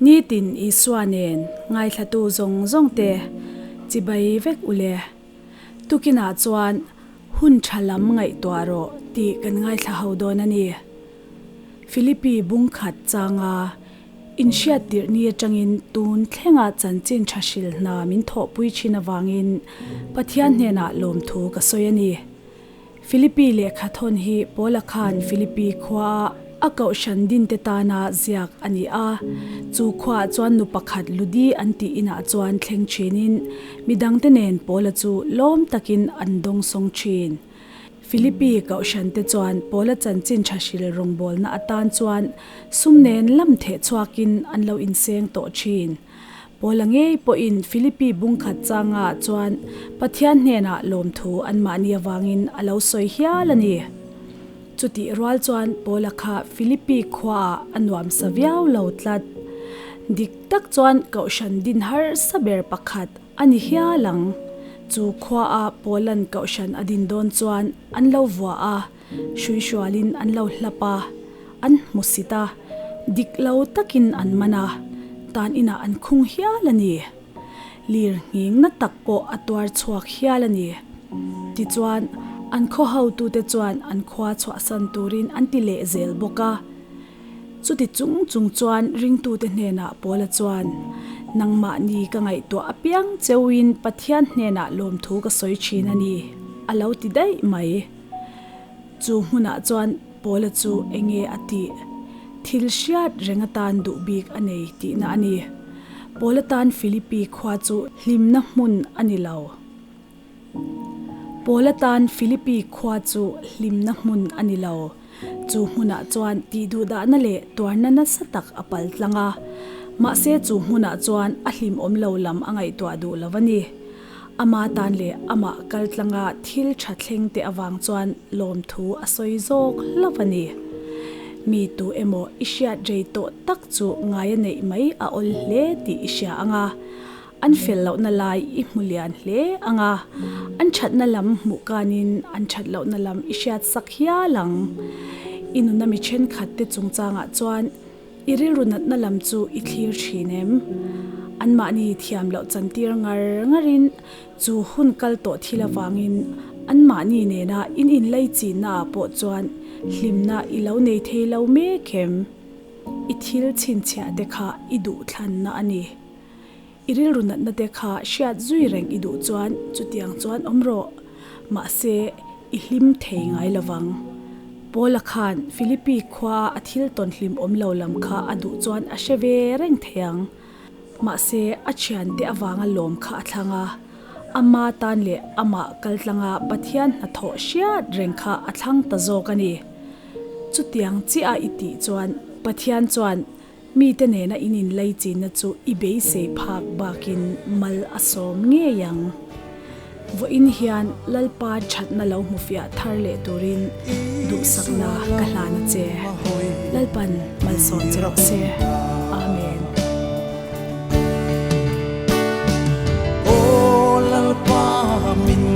Nitin Isua nen ngaithlatu zawng zawng te chibai vek u le. Tukinah chuan hun tha lam ngaihtuah rawh tih kan ngaithla ho dawn a ni. Philippi bungkhat changa inhriat tirh ni atangin tun thlenga chanchin tha hril hna min thawhpui thin avangin Pathian hnenah lawmthu ka sawi a ni. Philippi lehkha thawn hi Paula khan Philippi khuaa a kohhran dinte tana ziak a ni a. Chu khuaah chuan nu pakhat Ludi an tih inah chuan thleng thinin midangte nen Paula chu lawm takin an dawngsawng thin. Philippi kohhrante chuan Paula chanchin tha hril rawngbawlna atan chuan sum nen lam theh chhuakin an lo inseng tawh thin. Paula ngei pawhin Philippi bungkhat changa chuan Pathian hnenah lawmthu anmahni avangin a lo sawi hial a ni. Chutih rual chuan Paula kha Philippi khuaah a nuamsa viau lo tlat. Dik tak chuan kohhran din harsa ber pakhat a ni hial ang. Chu khuaah Paula'n kohhran a din dawn chuan an lo vua a, hruihrualin an lo hlap a, an hmu sit a, dik lo takin an man a, tan inah an khung hial a ni. Lir nghing na tak pawh a tuar chhuak hial a ni. Tichuan, an khaw hotute chuan an khua chhuahsan turin an ti leh zel bawk a. Chuti chung chung chuan ringtute hnenah Paula chuan, Nangmahni ka ngaihtuah apiang cheuin Pathian hnenah lawmthu ka sawi thin a ni, a lo ti daih mai. Chu hmunah chuan Paula chu enge a tih? Thil hriat reng atan duh bik a nei tihna a ni. Paula tan Philippi khua chu hlimna hmun a ni lo. Paula tan Philippi khua chu hlimna hmun a ni lo. Chu hmunah chuan tihduhdahna leh tuarna nasa tak a pal tlang a. Mahse chu hmunah chuan a hlimawm lo lam a ngaihtuah duh lo a ni. Ama tan leh amah kal tlanga thil tha thleng te avang chuan lawmthu a sawi zawk hlauh a ni. Mi tu emaw i hriat rei tawh tak chu ngai a neih mai a awl hle tih i hria ang a. An fel lohna lai i hmu lian hle ang a, an thatna lam hmuh kanin an that lohna lam i hriat sak hial ang. I nuna mi thenkhat te chungchangah chuan I rilru natna lam chu i thlir thin em? Anmahni thiam loh chantir ngar ngarin chu hun kal tawh thil avangin anmahni nena in inlei chinna ah pawh chuan hlimna i lo nei thei lo mek em? I thil chhinchhiah te kha i duhthlanna a ni. I rilru natna te kha hriat zui reng i duh chuan chutiang chuan awm rawh. Mahse, i hlim thei ngai lo vang. Paula khan Philippi khua a thil tawn hlim awm lo lam kha a duh chuan a hre ve reng thei ang. Mahse, a thiante avanga lawm kha a thlang a. Ama tan leh amah kaltlanga Pathian hnathawh hriat reng kha a thlang ta zawk a ni. Chutiang chiah a i tih chuan Pathian chuan Mite nena in inlaichinna chu i beisei phak bakin mal a sawm ngei ang. Vawiin hian Lalpa thatna lo hmu fiah thar leh turin duhsakna ka hlan a che. Lalpan malsawm che rawh se. Amen. Aw Lalpa min.